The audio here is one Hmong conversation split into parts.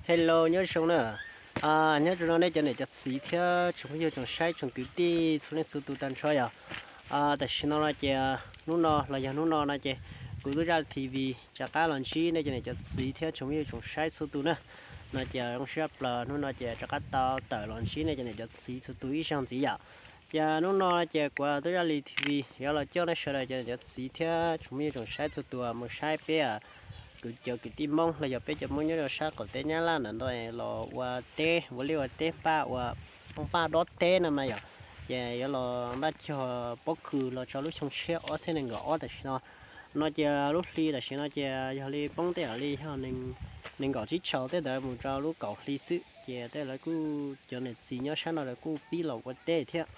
Hello, nyob zoo na. Nyob rau no nej cov niam cov txiv thiab tsoom phooj ywg tsoom saib tsoom kwv tij txhua leej txhua tus tag nrho yom. Tam sim no no ces hnub no los yog hnub no no ces kuv Tub Zaj T V rov qab los ntsib nej cov niam cov txiv thiab tsoom phooj ywg tsoom saib txhua tus na. No ces zoo siab plaws hnub no ces rov qab tau tawm los ntsib nej cov niam cov txiv txhua tus ib zaug ntxiv yom. Ces hnub no ces kuv Tub Zaj T V yuav los coj nej sawv daws cov niam cov txiv thiab tsoom phooj ywg tsoom saib txhua tus mus saib peb kwv cov kwv tij Hmoob los yog peb cov Hmoob nyob rau sab qaum teb Nyab Laj ntawm no los ua teb, ua liaj ua teb npaj ua, ua npaj dob teb no mas yom. Ces yuav los npaj cog pob kws los tso lub xyoo tshiab ob txhiab nees nkaum ob tam sim no. No ces lub hli tam sim no ces yog li poob tej yam li yog nees nkaum tsib tsaus tej ntawd mus rau lub kaum hli xwb ces tej lawv kuj cov niam txiv nyob sab no lawv kuj pib los ua teb thiab.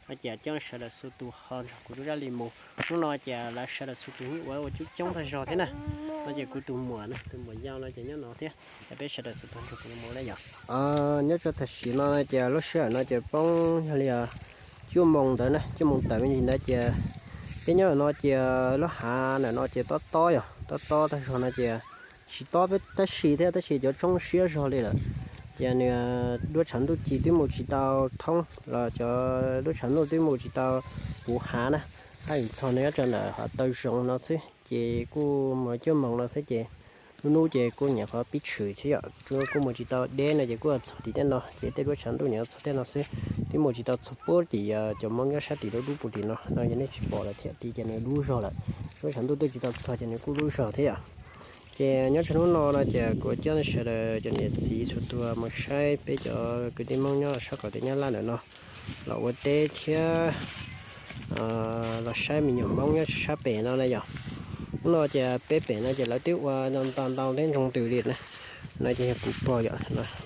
No ces coj sawv daws txhua tus ho nrog kuv Tub Zaj T V mus. Hnub no ces lawv sawv daws txhua tus yeej ua ua coob coob tag zog thiab na. No ces kuv tus muam, tus muam yau no ces nyob no thiab, peb sawv daws txhua tus nrog kuv mus na yom. Nyob rau tam sim no ces lub sij hawm no ces poob yog li cuaj moos ntawd na, cuaj moos tawm me ntsis ntawd ces peb nyob no ces lub hav ntawm no ces tob tob yom, tob tob tag zog no ces tsis tob tab sis thiab tab sis cov tshoob siab zog li lawm. Ces nws duab tshav ntuj ci twb mus tsis tau thoob los cov duab tshav ntuj twb mus tsis tau puv hav na. Haj yam txog no nyob rau ntawm hav taw zoov no xwb ces kuj mus cuaj moos no xwb ces hnub hnub ces kuj nyuam qhuav pib tshwm thiab yom, kuj mus tsis tau deb no ces kuj txog tim tej no ces tej duab tshav ntuj nyuam qhuav txog tej no xwb, twb mus tsis tau txog puag tim cov Hmoob nyob sab tim dub dub puag tim no no yog nej tsis pom lawm thiab tim ces nws dub zog lawm. Duab tshav ntuj twb tsis tau txog ces nws kuj dub zog thiab yom. Ces nyob rau hnub no no ces kuv coj nej sawv daws cov niam txiv txhua tus mus saib peb cov kwv tij Hmoob nyob sab qaum teb Nyab Laj ntawm no los ua teb thiab los saib me nyuam Hmoob nyob sab pem no na yom. Hnub no ces peb pem no ces lawv twb ua ntau ntau thiab ntsoog ntws li na. No ces yog kuv pog yom,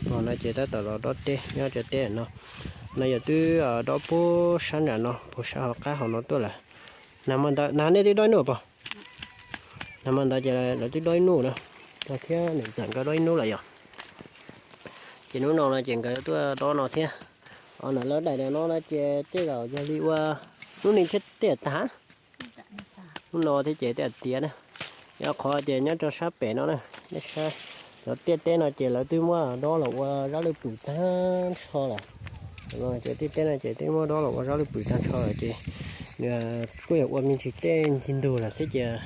pog no ces tab tom los dob teb nyob rau teb no. No yog twb dob puag sab nram no, puag sab hauv qab hauv no tuaj lawm. Nag hmo ntawd nej twb dob ib nub pog? Nag hmo ntawd ces lawv twb dob ib nub na, pog thiab niam ntxawm nkawd dob ib nub lawm yom. Ces hnub no no ces nkawd tuaj dob no thiab. Os, ntawm lawv daim no no ces tej zaum yog li ua hnub no thiab tej tag. Hnub no thiab ces tej tiav na. Yog qhov ces nyob rau sab pem no na, cov tiaj teb no ces lawv twb muab dob los ua zab lwj pwm tag nrho lawm. Cov tiaj teb no ces twb muab dob los ua zab lwj pwm tag nrho lawm ces nws kuj yog ua me ntsis tej ncig ntug lawm xwb ces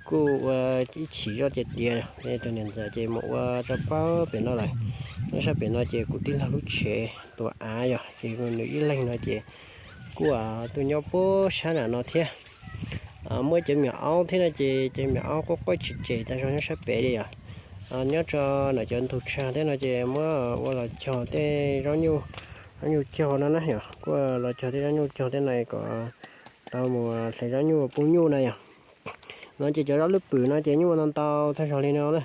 kuj ua ib chim zoj ces tiav. Tus niam ntxawm ces mus ua rau pab pem no lawm. Nyob sab pem no ces kuv tij laug lub tsev tus av yog ces nws ib leeg no ces kuj tuaj nyob puag sab nram no thiab. Muab cov me nyuam aub thiab no ces cov me nyuam aub quaj quaj tsem tsem tag zog nyob sab pem li yom. Nyob rau ntawm cov ntug tsag thiab no ces muab ua los cog tej zaub nyuj, zaub nyuj cog no na yom, kuj los cog tej zaub nyuj cog tej no kom tau mus hle zaub nyuj pub nyuj na yom. No ces cov zaub lwj pwm no ces nyuj ua ntau ntau tag zog li no na.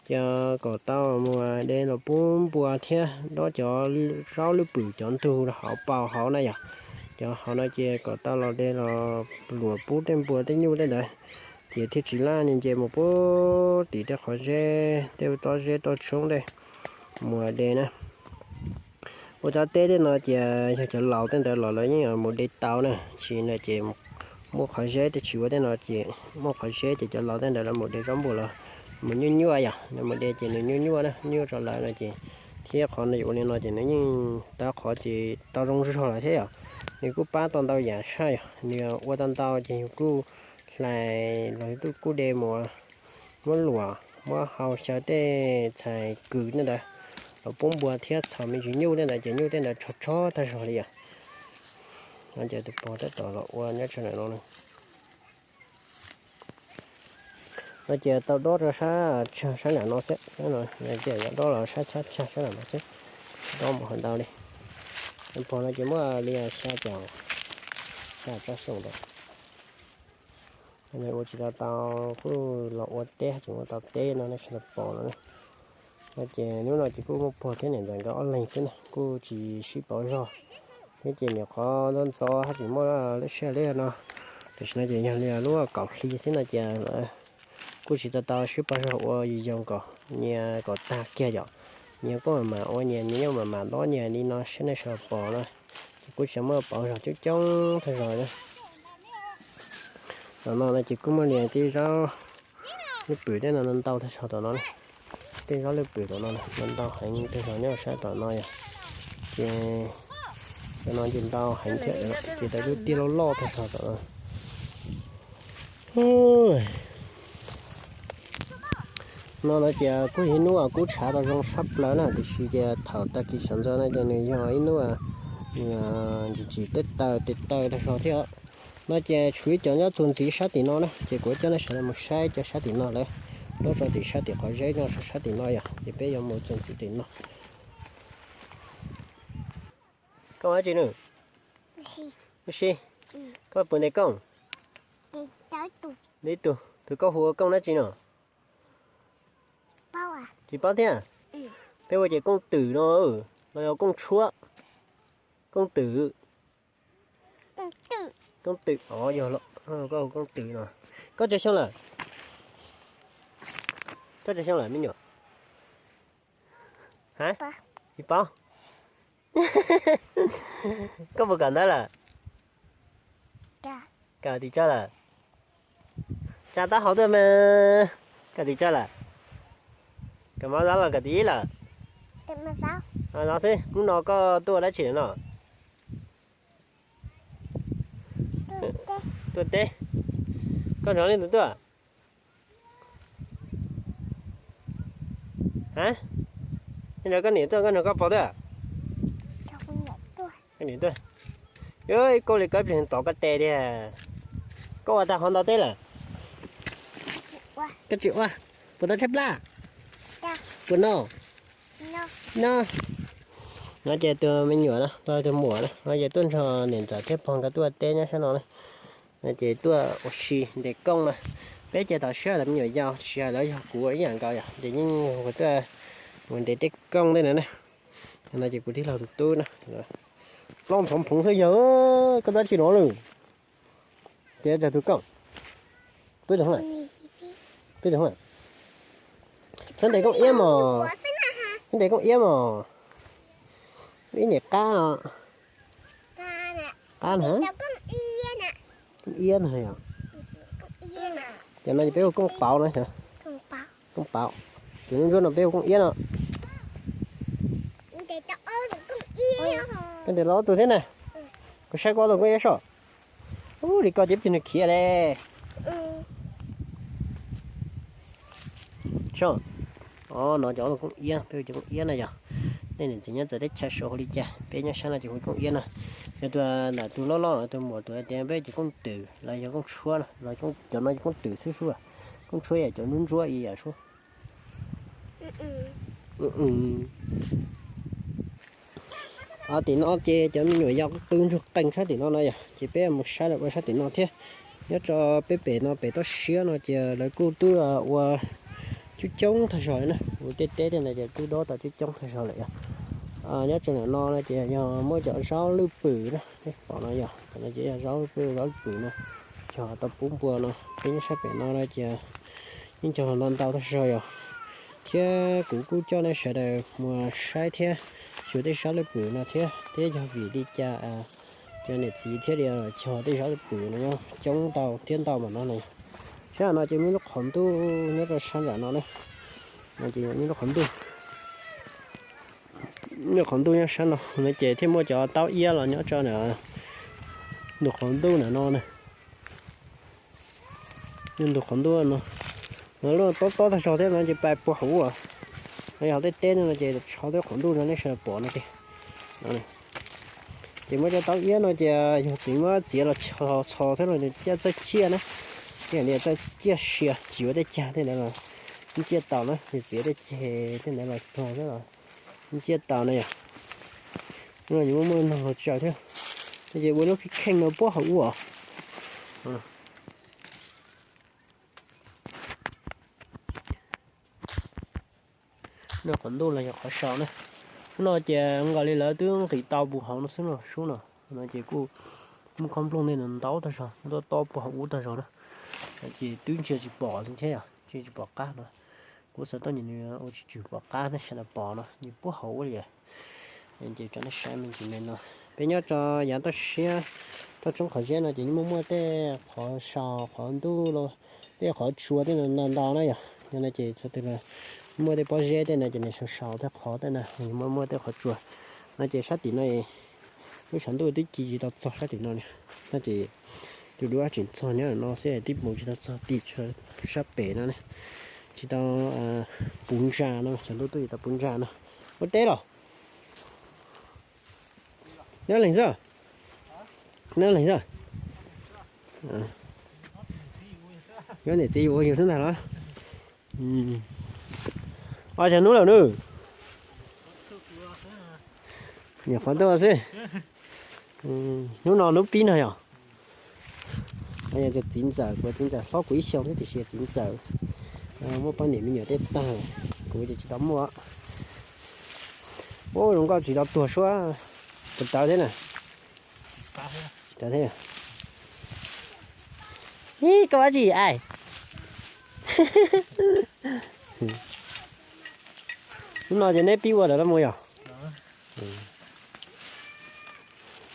Ces kom tau mus de los pub npua thiab dob cov zaub lwj pwm cov ntug hauv paus hauv na yom. Cov hauv no ces kom tau los de los luam pub tej npua tej nyuj tej ntawd. Ces thiaj tsis laj nce mus puag tim tej qhov zeb, tej toj zeb toj tshoob tej mus de na. Ua tsob teb tej no ces yog cov laus tej ntawd los lawv yeej mus de tau na, tsis no ces muaj qhov zeb tej tsis ua tej no ces muaj qhov zeb ces cov laus tej ntawd lawv mus de zaub npua los mus nyuaj nyuaj yom, lawv mus de ces nws nyuaj nyuaj na, nyuaj rau lawv no ces thiab qhov no yuav ua li no ces nws yeej tau qhov ces tau zoo zog lawm thiab yom. Nws kuj pab tau ntau yam tshaj yom, nws ua tau ntau ces yus kuj hlais los yus kuj de mus muab luam muab hau xyaw tej txhais kws tej ntawd los pub npua thiab txhom me ntsis nyuj tej ntawd ces nyuj tej ntawd tsho tsho tag zog li yom. No ces tus pog tab tom los ua nyob tsam no. No ces tau dob rau sab tsag sab nram no xwb, ces yuav dob los sab tshab tsag sab nram no xwb, tsis dob mus hauv ntau li. Pog no ces muaj li xya caum, xya caum xyoo ntawd. Ua tsis tau tau kuj los ua teb tseem ua tau teb no nej sawv daws pom no na. No ces hnub no ces kuj muaj pog thiab niam ntxawm nkawd ob leeg xwb na, kuj tsis sib pauv zog. Thiab ces nyuam qhuav ntxov ntxov haj tseem muaj lub sij hawm li no. Tam sim no ces yog li lub kaum hli xwb no ces lawv kuj tsis tau tau sib pauv zog ua yus yoos kom nyias kom tag kiag yom. Nyias kuj mam mam ua nyias, nyias yeej mam mam dob nyias li no saib nej sawv daws pom na. Ces kuj tsis muaj pauv zog coob coob tag zog na. Tom no no ces kuj muaj li tej zaub lwj pwm tej no ntau tag zog tom no na. Tej zaub lwj pwm tom no ntau heev, tej zaum nyob sab tom no yog, ces cov no ces ntau heev thiab, ces tau lub tiaj loj loj tag zog tom no. No no ces kuj yog ib hnub kub tshav tau zoo tshaj plaws na, tiam sis ces thaum tag kis sawv ntxov no ces nws yog ib hnub ntsim tsis teb taw tes taw tag zog thiab. No ces tshuav ib cov nyob txuas ntxiv sab tim no na, ces kuv coj nej sawv daws mus saib cov sab tim no lawm, nyob rau tim sab tim qhov zeb no, sab tim no yog, ces peb yuav mus txuas ntxiv tim no. Koj ua dab tsi nws? Ua si. Koj puas ntes koob? Ib tug. Tus koj hu ua koob dab tsi no? Tsis paub thiab. Peb ua ces koob twm no, los yog koob tshuab? Koob twm. Koob twm os, yog koj hu koob twm no. Koj tsawg xyoo lawm? Koj tsawg xyoo lawm me nyuam? Ha? Tsis paub. Koj puas kawm ntawv lawm? Kawm tim tsawg lawm? Tsa taub hau tuaj mas. Kawm tim tsawg lawm? Kawm mov zov los kawm tim ib lawm? Mov zov xwb. Hnub no koj tuaj ua dab tsi lawm no? Tuaj teb. Koj nrog leej twg tuaj? Ha? Nrog koj niam tuaj, koj nrog koj pog tuaj? Koj niam tuaj. Ib kauj li koj ib pliag tov koj tes tiag. Koj ua tag qhov ntau teb lawm? Koj tsis ua. Puas tau tshaib plab? Puas no? No. No ces tus me nyuam no, tus muam no, no ces tuaj nrog niam ntxawm thiab pog nkawd tuaj teb nyob sab no na. No ces tuaj ua si ntes koob na. Peb ces tam sim no lawv me nyuam yaus, tsis hais lawv yog kuv ib yam nkaus yom, ces yeej tuaj mus ntes tej koob tej no na. No ces kuv tij laug tus tub na. Plaub ntxhov phoov xwb yog, koj tab tsi no lawm? Ces cov tus koob, peb tus, peb tus, txhob ntes koob iab mos, txhob ntes koob iab mos. Ib niam qab, qab na, koob iab na yog. Cov no ces peb hu koob pauv na. Koob pauv, tus ntsuab ntsuab no peb hu koob iab no. Koj ntes tau ob tug thiab na. Kuv saib koj ob tug koob iab soj. Ub, li koj ces ib pliag nws khiav li. Soj, no cov koob iab, peb hu cov koob iab na yog. Nej niam txiv nyob txawv teb chaws sau hu li cas, peb nyob sab no ces hu koob iab na. Yog tus ntawm tus loj loj no tus muam tus hais tias peb cov koob twm los yog koob tshuab no, cov no cov koob twm xwb sub, koob tshuab yog cov ntsuab ntsuab ib yam sub. Tim no ces cov me nyuam yaus qw ntsuag qees sab tim no no yog, ces peb mus saib lawv ua sab tim no thiab. Nyob rau peb pem no pem toj siab no ces lawv kuj twb ua coob coob tag zog li na, ua tej teb tej ntawd ces twb dob tau coob coob tag zog lawm yog. Nyob rau ntawm no no ces yog muab cov zaub lwj pwm na, pom no yog, no ces yog zaub lwj pwm, zaub lwj pwm no, cog tau pub npua no. Peb nyob sab pem no no ces yeej cog ntau ntau tag zog yog, thiab kuv kuj coj nej sawv daws mus saib thiab xyuas tej zaub lwj pwm no thiab, thiab yog vim li cas cov niam txiv thiaj li cog tej zaub lwj pwm no coob ntau thiab ntau npaum no na. Sab no ces muaj lub qhov ntuj nyob rau sab nram no na, no ces muaj lub qhov ntuj, lub qhov ntuj nyob sab no no ces thiaj muaj cov taub iab los nyob rau ntawm ntug qhov ntuj ntawm no na. Ntug qhov ntuj no, no lub tob tob tag zog thiab no ces pais puag hauv ub. No yog tej teb no ces tso tej qhov ntuj no nej sawv daws pom no ces. Ces muab cov taub iab no ces yog txiv muab txiav los txhos txhos thiab los nws ciaj txawj ciaj na. Ib yam li txawj ciaj sia tsis ua tej cag tej ntawd los ciaj tau na, yog txiav tej ceg tej ntawd los txog thiab los ciaj tau na yog. No ces muaj muaj noog los tsaws thiab. No ces ua lub kheej no puag hauv ub os. No qhov ntuj los yog qhov sau na. Hnub no ces nkaus li lawv twb nqis tau puag hauv no xwb no sub no. No ces kuj muaj khob nplooj ntej no ntau tag zog, muaj tob tob puag hauv ub tag zog na. Ces twb ntsia tsis pom li thiab yog, ntsia tsis pom qab no. Kuv xav tuaj nws ua tsis tsum pom qab nej sawv daws pom no, nws puag hauv ub li. Ces tso nej saib me ntsis me no. Peb nyob rau yav toj siab, toj roob qhov zeb no ces muaj muaj tej qhov sau qhov ntuj los tej qhov tsua tej no ntau na yog. Yog no ces txhua tus los Muaj tej pob zeb tej no ces nws sau sau tej qhov tej no, muaj muaj tej qhov tsua no ces sab tim no lub tshav ntuj twb ci tsis tau txog sab tim no li. No ces tus duab tseem txog nyob no xwb, twb mus tsis tau txog tim sab pem no ne, tsis tau puv ntsa no, tshav ntuj twb tsis tau puv ntsa no. Ua teb los? Neb leeg xwb? Neb leeg xwb? Nyob niam txiv ua yus xwb ntag los? Ua cas hnub lawm nws? Nyuam qhuav tuaj xwb. Hnub no hnub pib no yog? Yog tus txiv ntxawm, kuv txiv ntxawm hlob kuv ib xyoos thiab tiam sis txiv ntxawm muaj poj niam me nyuam tej tag, kuv ces tsis tau muaj. Ub, zoo nkauj tsis tau tuag suab, puas tawv thiab na? Tawv thiab. Ib, koj ua dab tsi ai? Hnub no ces neb pib ua lawm los mus yog?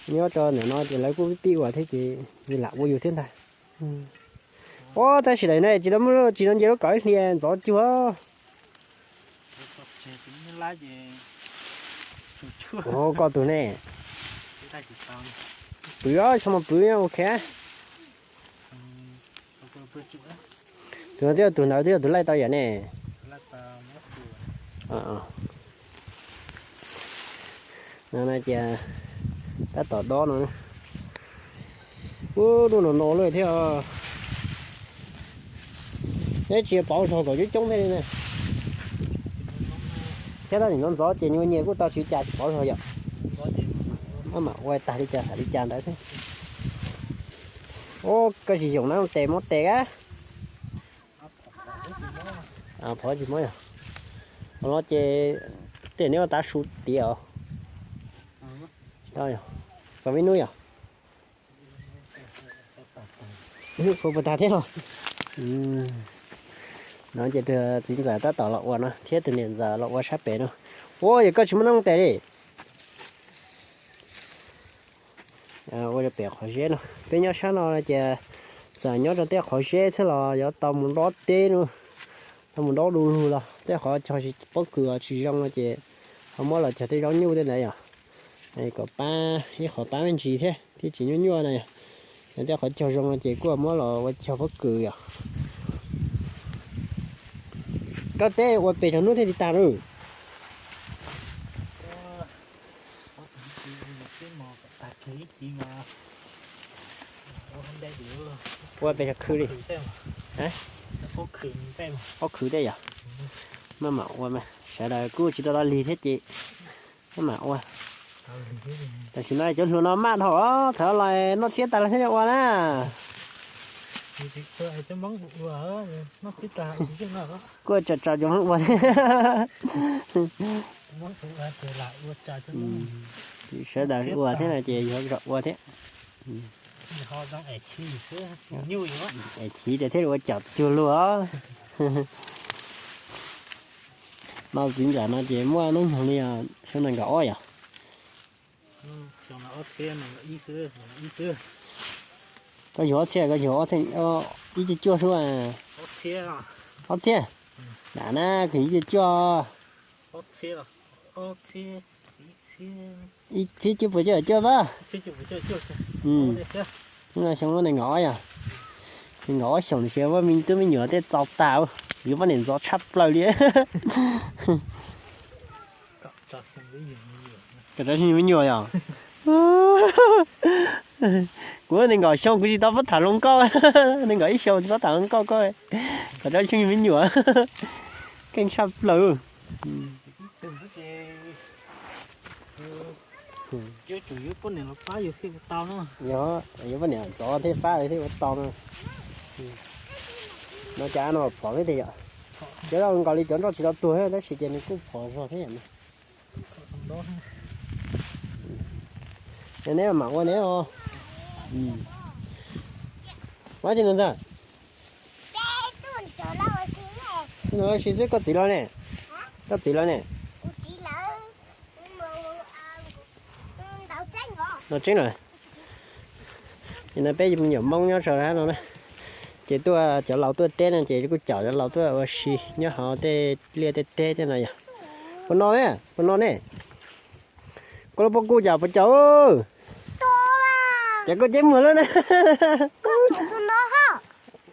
Nyob rau ntawm no ces lawv kuj pib ua thiab ces yus lam ua yus thiab ntag. Ua tab sis daim no tsis tau muaj, tsis tau nce lub kaum ib hlis ntxov cuag. Ua koj tus ne. Pwv os, tso mus pwv ok. Tus no twb yog tus ntawd twb yog tus laij tau yom ne. No na cia tab tom dob no. Ub, hnub no no lawm thiab. Neb tsis pauv zog kom coob coob thiaj li ne. Thiab tab sis ntxov ntxov ces nyuag nyias kuj tau tsis cas tsis pauv zog yom. Maj mam ua tag li cas xam li cas ntawd xwb. Ub, koj tsis yoom na, tes muab tes a. Phov tsis muab yog. Qhov no ces tej neb ua tav su tiav os. Txog vib nub yog. Hnub puas puas tag thiab los? No ces tus txiv ntxawm tab tom los ua no thiab tus niam ntxawm los ua sab pem no. Ua yog koj tsis muaj noob tes li. Ua rau pem qhov zeb no, peb nyob sab no ces txawm nyob rau tej qhov zeb xwb los yuav tau mus nrov teb no, tau mus nrov du lug los tej qhov cog pob kws tsis zoo no ces ho muab los cog tej zaub nyuj tej ntawd yom. Kom pab ib qhov pab me ntsis thiab thiaj tsis nyuaj nyuaj na yom. Tej qhov cog zoo no ces kuj muab los ua cog pob kws yom. Koj teb ua pes tsawg hnub thiaj li tag lawm? Ua pes tsawg khw li? Pob khw tej yom? Maj mam ua mas sawv daws kuj tsis tau tau lig thiab ces maj mam ua. Tam sim no cov hluas no maj dhau os, thaum los noj txhiab tas los thiaj ua na. Kuj tsam tsam cov Hmoob ua thiab. Sawv daws ua thiab no ces yuav zam ua thiab. Es chiv tias thiaj li ua cam cuag luag os. No txiv ntxawm no ces muaj hnub nyoog li xyoo nees nkaum ob yom? Koj yug ob txhiab, koj yug ob txhiab, ib cuaj cuaj xwb. Ob txhiab? Dam na, koj yug ib cuaj cuaj. Ib txhiab cuaj puas cuaj cuaj pab. Xyoo nees nkaum ob yom? Nees nkaum ob xyoos ces muaj me tub me nyuam tej txaus tas, yuav poj niam ntxov tshaj plaws li. Kaum rau xyoo me nyuam yom? Kuv nees nkaum xyoo kuv tsis tau pab tham hluas nkauj. Nees nkaum ib xyoos tsis pab tham hluas nkauj koj, kaum rau xyoo me nyuam, keej tshaj plaws. Yuav poj niam ntxov thiaj pab thiaj ua tau no. No cas no phom thiab tiag yom? Cov nkaus li cov nroj tsis tau tuag tab sis ces nws kuj phom zog thiab yom. Neb mam ua neb os. Ua tsi no ntxawg? Ua si xwb, koj txiv los ne? Koj txiv los ne? Ntaus tseeb lawm. Ces no peb me nyuam Hmoob nyob saum no na, Ces tuaj cov laus tuaj teb no ces kuj caum cov laus tuaj ua si nyob hauv tej liaj tej teb tej no yog. Puas no ne, puas no ne? Koj lub pob kub cas puas caum? Ces koj ceb muag lawm na.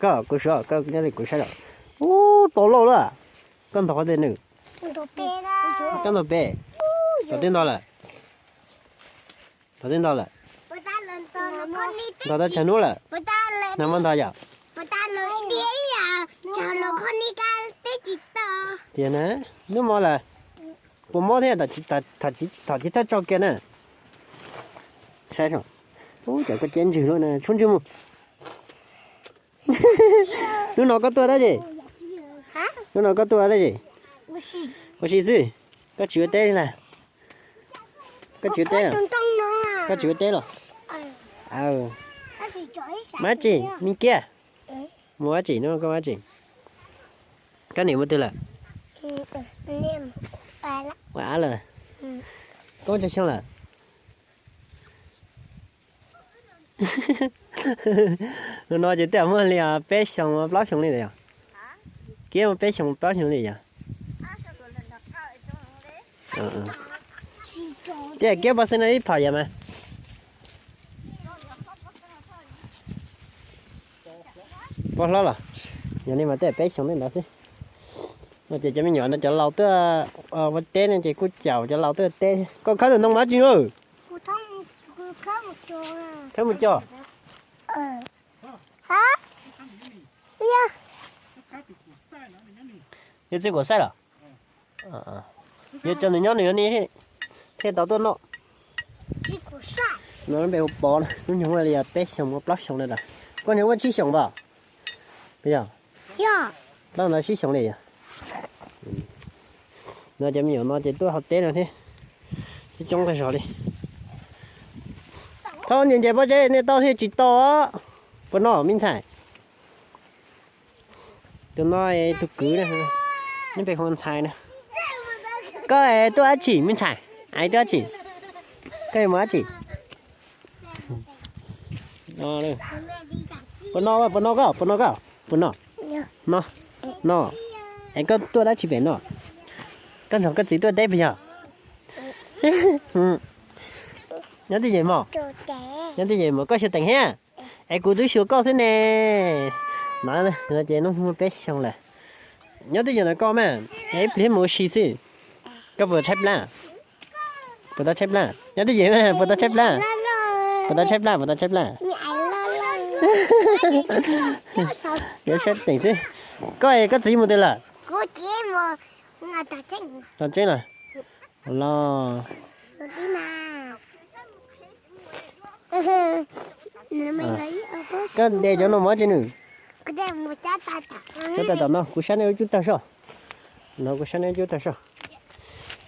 Koj, kuv suav, koj nyob li kuv saib os. Ub, tau lauj lawm. Koj ntog qhov twg nws? Koj ntog pem. Thaum twg ntog lawm? Thaum twg ntog lawm? Ntog tau tshav nub lawm. Nag hmo ntog yom? Tias na, hnub hmo lawm. Puas mob thiab, thaum chiv thawj tso kiag na. Saib, ub, cov koj ceb ntswg lawm na, tshuab ntswg mus. Hnub no koj tuaj dab tsi? Hnub no koj tuaj dab tsi? Ua si xwb. Koj tsis ua teb li los? Koj tsis ua teb los? Koj tsis ua teb los? Mus dab tsi? Me kiab. Mus dab tsi hnub no, koj mus dab tsi? Koj niam mus twg lawm? Ua av lawm. Koj muaj tsawg xyoo lawm? Hnub no ces twb muaj li peb xyoos plaub xyoos li yog? Kiab muaj peb xyoos plaub xyoos li yog? Kiab, kiab pov xeeb no ib phom yog mas. Pov hlob los? Yog li mas tej peb xyoos tej ntawd xwb. No ces cov me nyuam no cov laus tuaj ua teb no ces kuj caum cov laus tuaj teb. Koj khawb tus ntoo mas dab tsi na? Khawb mus co. Yog txiv kuam xaij los? Yuav coj nws nyob nws yuav ni thiaj tau tuaj noj. No npe hu Pov na, hnub nyoog ua li yog peb xyoos mus plaub xyoos na. Koj nyoog ua tsib xyoos npam? Yog, plaub ntawd tsib xyoos li yog. No cov me nyuam no ces tuaj hauv teb no thiab, coob coob tag zog li. Thaub nce nce pob zeb nej tau thiaj tsis tau. Puas noj me ntxhais? Tus no tus kwv, neb npe hu ntxhais na. Koj tuaj dab tsi me ntxhais? Tuaj dab tsi? Koj mus dab tsi? Puas no, puas no koj, puas no koj, puas no? No, no. Es koj tuaj dab tsi pem no? Koj nrog koj txiv tuaj teb puas yog? Nyob twj ywm mog. Nyob twj ywm mog, koj xyuas teem thiab? Es kuv twb xyuas koj xwb ne. No, no ces hnub muaj peb xyoos lawm. Nyob twj ywm ntawm koj mas, ib pliag mus ua si xwb. Koj puas tshaib plab? Puas tau tshaib plab? Nyob twj ywm mas puas tau tshaib plab? Puas tau tshaib plab, puas tau tshaib plab? Yuav saib teem xwb. Koj es koj txiv mus twg lawm? Tom tseeb los? Los. Koj de cov no mus dab tsi nws? Cov tawg tom no, kuv saib nej lub cub tawg soj. No kuv saib nej lub cub tawg soj.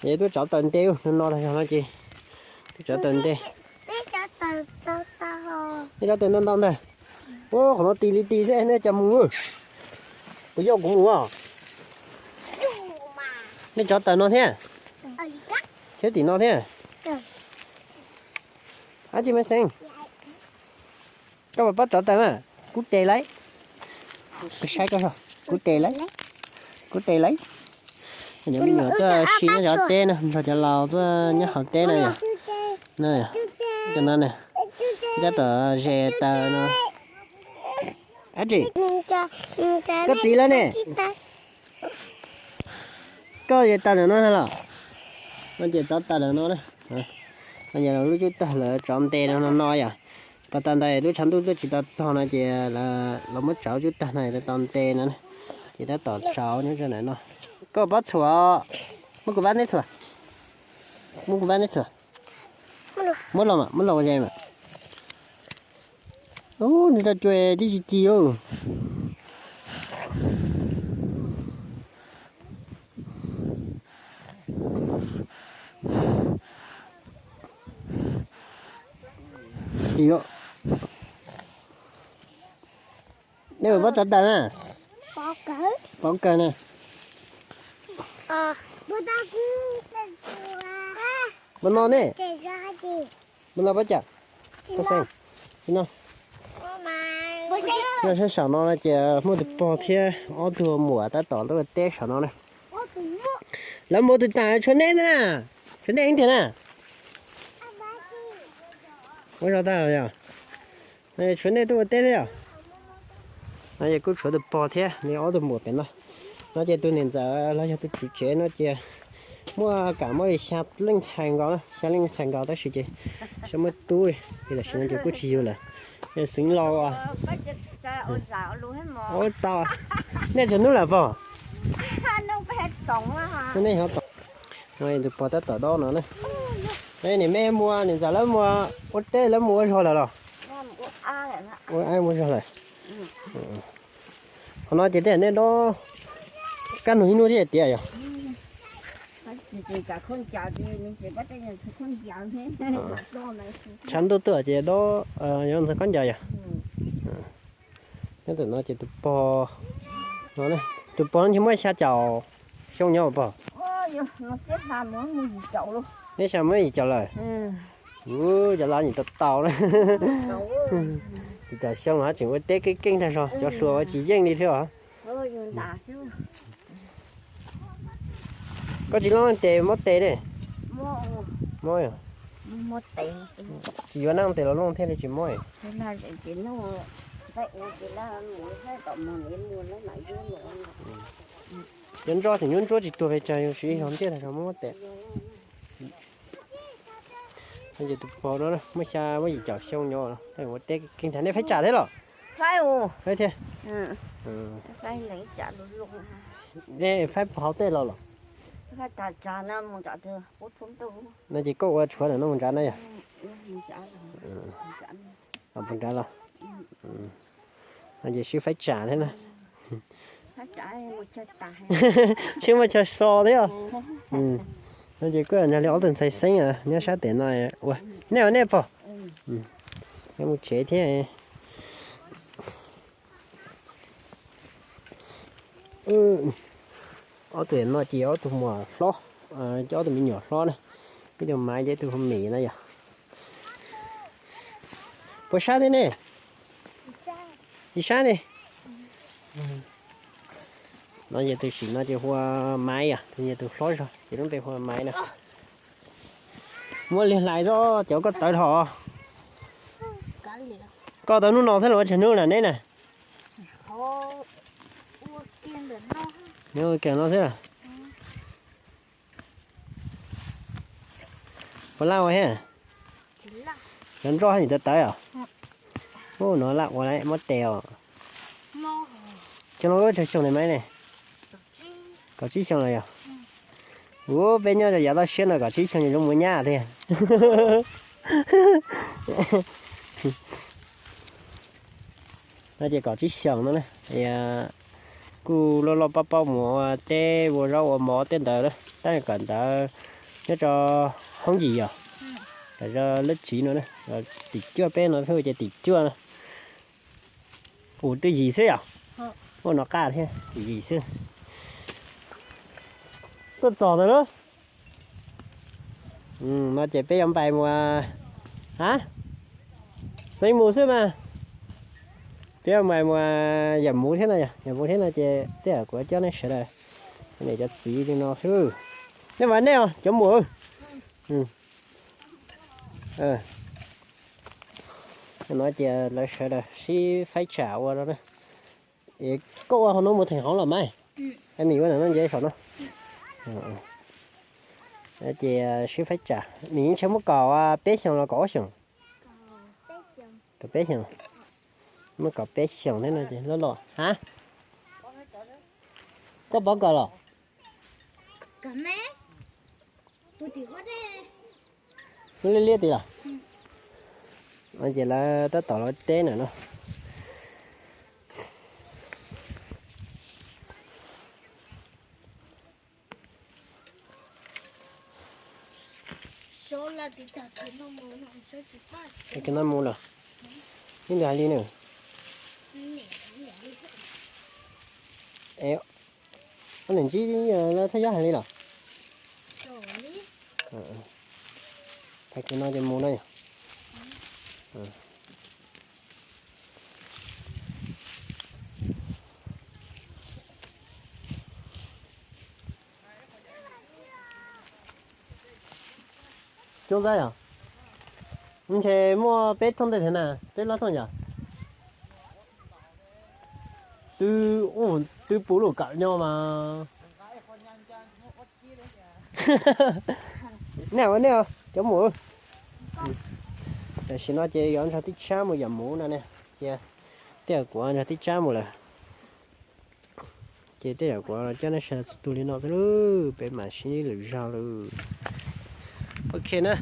Es tuaj tsov tawm nte, no tag zog no ces tuaj tsov tawm nte. Nej tsov tawm ntau ntau ntag. Ua qhov no tis li tis xwb, nej cas mus? Puas yog kuv mus os? Nej tsov tawm no thiab? Thiab tim no thiab? Dab tsi me xeeb? Koj puas paub tsov tawm mas? Kuv tes lawm. Kuv saib koj, kuv tes lawm. Kuv tes lawm. Cov me nyuam tuaj si nyob cov teb no, nrog cov laus tuaj nyob hauv teb no yom. Cov no ne, tab tom ze taws no. Dab tsi? Koj txiv lawv ne? Koj ze taws ntawm no los? No ces tsov taws ntawm no na. No yog lub cub tawg lawv tsov nte no no yom. Pas tas ntawd lub tshav ntuj tuaj tsis tau txog no ces lawv muab tsauv cub tawg no lawv tau nte no. Ces tab tom tsauv nyob rau ntawm no. Koj pab txhuam, muab kuv pab neb txhuam. Muab kuv pab neb txhuam. Muab los mas, muab los ua ze mas. Ub, nws rau cua tib ci ci ub. Ci ub. Nej puas paub tsov taws na? Paub kawg na. Puas no ne? Puas no pab cam? Puas xeeb? No. Sab saum no no ces muaj tus pog thiab ob tug muam tab tom tuaj ua teb saum no na. Lawv mus ua tus tas tshuav nej ntag na, tshuav nej ib tiag na. Ua zog tag yog, tshuav nej tuaj ua teb thiab yom. No ces kuj tshuav tus pog thiab nws ob tug muam pem no. No ces tus niam ntxawm los yog tus tswv tsev no ces muaj kam muaj li xya leej txhais nkaus, xya leej txhais nkaus tab sis ces sab muab tub li, ces tam sim no ces kuj tsis yug lawm. Xeev Laus, ua tau, nej tsawg hnub lawm pog? Nej tus pog tab tom dob no na. Niam me muab niam ntxawm lawv mus ua teb, lawv mus ua zog lawm los? Ua, ua zog lawm. Qhov no ces tej nej dob kaj nug ib hnub thiaj tiav yog? Tshav ntuj tuaj ces dob, yog ntxhais khaub ncaws yog? Nyob ntawm no ces tus pog no, tus pog no ntshe muaj xya caum xyoo nyob pog? Neb xya muaj yim caum lawm. Ua cov laus nyim tau tau na. Yim caum xyoo hab tseem ua teb keej keej tag zog, cov hluas ua tsis yeej li thiab os. Koj tsis looj tes mob tes ne? Mob, tsis yuav neej tes los looj thiaj li tsis mob. Cov nroj tseem nyuaj ntsuab tsis tuag pes tsawg, yus siv zog ntiaj tag zog mob tes. Ces tus pog no muaj xya muaj yim caum xyoo nyob, ua teb keej tag. Nej faib tsam thiab los? Faib thiab. Nej faib puas hauv tej los los? No ces koj ua tshuav ntawm no mus nrad na yog? Mus nrad los. No ces sib faib tsam thiab na. Sib muaj chaw so thiab. No ces kuj nrog li ob tug ntxhais xeeb nyob sab tes no ua. Nej ua nej pog. Nej mus tsev thiab. Ob tug no ces ob tug muam hlob, ob tug me nyuam hlob na. Ib tug Maiv ces ib tug Mim na yog. Puas sab thiab ne? Tsis sab ne. No ces tus sim no ces hu ua Maiv yog, tus yog tus hlob zog ces lub npe hu ua Maiv na. Muab liag hlais txog cov koj tawv dhau. Koj tau hnub no thiab los ua tsawg hnub lawm neb na? Neb ua kiag no thiab. Puas laj ua thiab? Cov nroj nyim tawv tawv os. Ub, no laj ua lawm, mob tes os. Xyoo no wb tsawg xyoo ne Maiv ne? Kaum tsib xyoo lawm yog? Ub, peb nyob rau yav toj siab no kaum tsib xyoo zoo mus nyab tiag. No ces kaum tsib xyoos no na, kuj loj loj pab paub mus ua teb ua zaub ua mov tej ntawd na, tab kawm ntawv nyob rau hoob yim yog, kawm rau lab tsiv no na, tim cuaj peb no thiab ces tim cuaj no. Ua twj yim xwb yom? Ua no qaj thiab, twj yim xwb. Tuaj txog ntawd lawm. No ces peb yuav npais mus, a, xeev mus xwb mas. Peb yuav npais mus yam muv thiab no, yam muv thiab no ces tej zaum kuv coj nej sawv daws, niam cov txiv li no xwb. Nej mas nej os cov muam. No ces lawv sawv daws sib faib tsam ua no na. Es koj ua hauv no mus theem hauv los mas, Mim ua ntawm no nce saum no. Ces sib faib tsam, Mim ntshe muab kaum peb xyoos los kaum ob xyoos? Kaum peb xyoos. Muab kaum peb xyoos thiab no ces loj loj ha. Koj pov kawm los? Lub liab liab tid los? Ces lawv tab tom los teb na no. Tus no mus lawm. Ib ntawd hais li na. Es ob niam ntsib lawv thaj yob hais li los? Tag kis no ces mus na. Coob ntxab yom. Ntshe muaj peb thooj ntej thiab na, peb plaub thooj yom. Twb, twb puv lub kawm nyob mas. Nej ua nej cov mus. Tam sim no ces yuav nrog tib tsab mus yam muv no ne. Ces tej zaum kuv nrog tib tsab mus lawm. Ces tej zaum kuv coj nej sawv daws txhua tus li no xwb lauj, peb mam sib ntsib lwm zaug lauj. Ok na,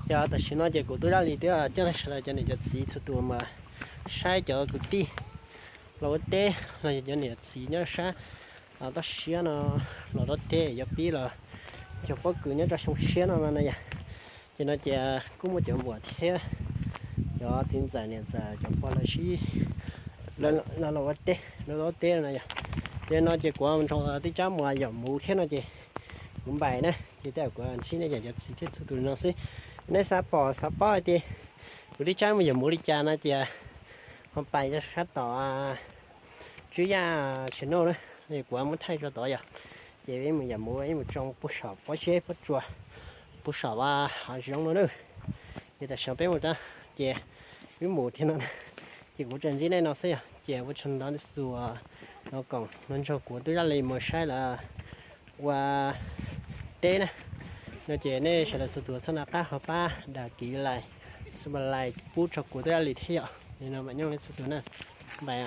yog tam sim no ces kuv Tub Zaj Lis twb coj nej sawv daws cov niam cov txiv txhua tus mas saib cov kwv tij los ua teb los yog cov niam txiv nyob sab toj siab no los ua teb yuav pib los cog pob kws nyob rau xyoo siab no no na yom. Ces no ces kuj muaj cov npuam thiab cov txiv ntxawm niam ntxawm cov pog lawv sib los ua teb, lawv ua teb no yom. Ces no ces kuv nrog tib tsab mus yam muv thiab no ces kuv npais na, ces tej zaum kuv ntsib nej cov niam cov txiv thiab txhua tus no xwb. Nej xav pom xav paub hais tias kuv tib tsab mus yam muv li cas no ces ho pais rau sab tom Tswb Yaj channel na, kuv muab thaij rau tod yom. Ces ib mus yam muv ib mus tsoo puag saum pob zeb pob tsuas, puag saum hav zoov no na. Ces tam sim no peb mus, ces wb mus thiab no, ces kuv tseem ntsib nej no xwb yom. Ces ua tsaug ntau txhua tus no koom no nrog kuv Tub Zaj Lis mus saib lawv ua teb na. No ces nej sawv daws txhua tus txhob nco qab ho pab đăng ký, like, subscribe pub rau kuv Tub Zaj Lis thiab yom. Li no mam nyob nej txhua tus na, npais.